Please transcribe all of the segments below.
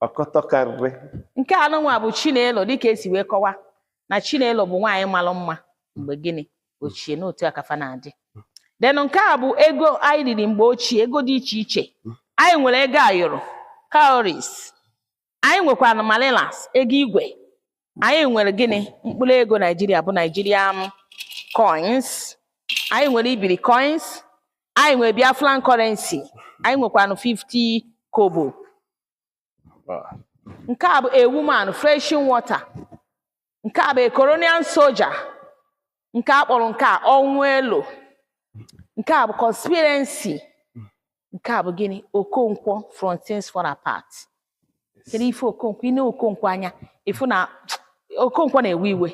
Ọkọtọkarịrị. Nke anụnwa bụ Chinelo, dịka esi wee kọwa na Chinelo bụ nwaanyị malụ mma mgbe gịnị ochie n'otu akafa na-adị. Then nke a bụ ego anyị riri mgbe ochie, ego dị iche iche. Anyị nwere ego ayọrọ, cowries, anyị nwekwara malilas, ego igwe. Anyị nwere gịnị, mkpụrụ ego Naijiria bụ Nigerian coins. Anyị nwere ibiri coins, anyị nwere Biafran currency, anyị nwekwanụ 50 kobo. Nke a bụ a woman threshing water. Nke a bụ a colonial soldier, nke a kpọrọ nke a ọnwụ elo. Nke a bụ conspiracy. Nke a bụ gịnị, Okonkwo from Things Fall Apart. Kedu ife Okonkwo? Ị na Okonkwo anya, ịfụ na Okonkwo na-ewe iwe.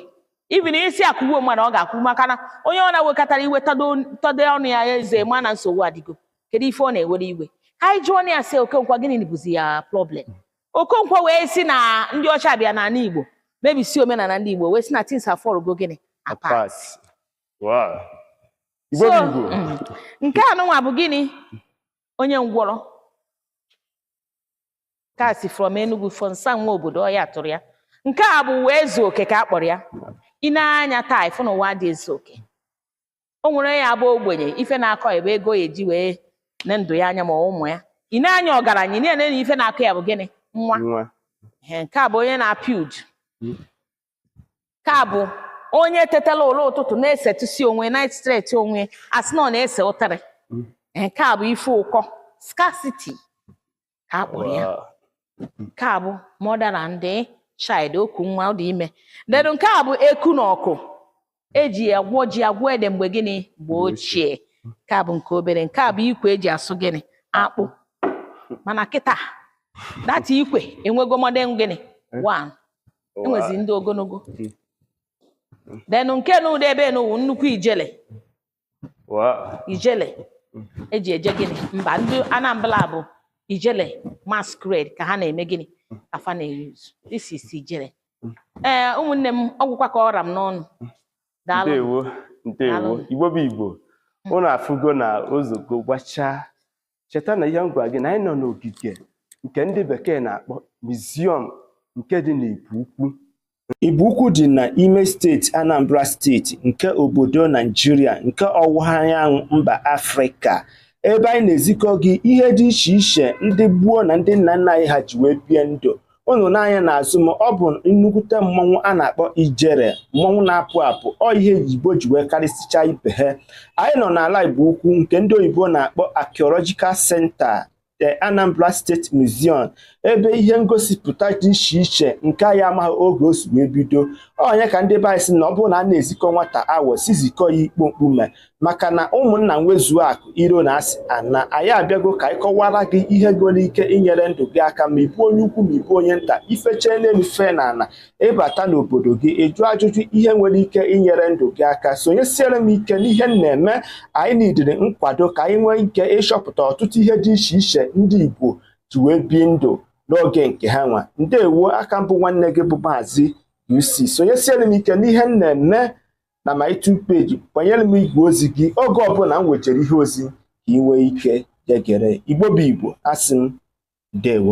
Even isi akwụgbuo mmadụ, ọ ga-akwụ, maka na onye ọ na-wekọtara iwe tọdo ọnụ ya eze, ma na nsogbu adịgo. Kedu ife ọ na-ewere iwe? Ka anyị jụọ ya sị, Okonkwo, gịnị bụzi ya problem? Okonkwo wee sị na ndị ọcha bịa n'ala Igbo mebisi omenala ndị Igbo, wee sị na things have fallen gịnị, apart. Apart. Wow. Igbo So, bụ Igbo. Nke anụnwa bụ gịnị, onye ngwọrọ ka si from Enugu, from nwa obodo ọ ya tụrụ ya. Nke a bụ wee zuo oke ka a kpọrọ ya. Ị na-anya taa, ịfụ na ụwa dị ezu oke. O nwere ya bụ ogbenye, ife na-akọ ebe ego ya eji wee ne ndụ ya anya ma ụmụ ya. Ị na-anya ọgaranya, ị na-ene na ife na-akọ ya bụ gịnị, nwa. Nwa. Ee, nke a bụ onye na-apịa uju. Nke a bụ onye tetala ụlọ ụtụtụ na-esetụsi onwe, night straight onwe, asị na ọ na-ese ụtarị. Ee, nke a bụ ife ụkọ, scarcity ka a kpọrọ ya. Nke a bụ mother and the child, oku nwa ọ dị ime. Then nke a bụ eku na ọkụ eji agwọ ji, agwọ ede mgbe gịnị, mgbe ochie. Nke a bụ nke obere. Nke a bụ ikwe eji asụ gịnị, akpụ. Mana kịta data ikwe enwego modern gịnị one, enwezi ndị ogologo. Then nke na ụdị ebe n'ụwụ nnukwu ijele. Ijele eji eje gịnị, mba ndị Anambra bụ ijele masquerade ka ha na-eme gịnị, ka fa na-eyuzu. This is ijele. Ee, ụmụnne m, ọgwụkwa ka ọra m n'ọnụ. Daalụ. Ndewo, ndewo. Daalụ. Igbo bụ Igbo. Unu afụgo na ozogo gbachaa. Cheta na ihe m gwara gị na anyị nọ n'ogige nke ndị bekee na-akpọ museum nke dị n'Igbo Ukwu. Igbo Ukwu dị n'ime steeti Anambra, steeti nke obodo Naijiria nke ọwụwa anyanwụ mba Afrịka, ebe anyị na-ezikọ gị ihe dị iche iche ndị gboo na ndị nna nna anyị ha ji wee bie ndụ. Unu n'anya n'azụ m, ọ bụ nnukwute mmọnwụ a na-akpọ ijere, mmọnwụ na-apụ apụ. Ọ ihe Igbo ji wee karịsịcha ibe ha. Anyị nọ n'ala Igbo Ukwu nke ndị oyibo na-akpọ Archaeological Center, the Anambra State Museum, ebe ihe ngosipụta dị iche iche nke anyị amaghị oge o si wee bido. Onye ka ndị be anyị sị na ọ bụrụ na a na-ezikọ nwata awọ, si zikọ ya ikpo mkpume, maka na ụmụnna nwezuo akụ iro na asị ana. Anyị abịago ka anyị kọwara gị ihe nwere ike inyere ndụ gị aka, ma ịbụ onye ukwu ma ịbụ onye nta. Ifechee n'elu fee n'ala, ịbata n'obodo gị, ịjụ ajụjụ ihe nwere ike inyere ndụ gị aka. Sonyesiere m ike n'ihe m na-eme. Anyị nidiri nkwado ka anyị nwee ike ịchọpụta ọtụtụ ihe dị iche iche ndị Igbo ji wee bi ndụ n'oge nke ha nwa. Ndewo. Aka mbụ, nwanne gị bụ Maazị UC. Sonyesiere m ike n'ihe m na-eme na my YouTube page. Kwanyere m igwe ozi gị oge ọbụla m wejere ihe ozi ka ị nwee ike jegere. Igbo bụ Igbo, asị m ndewo.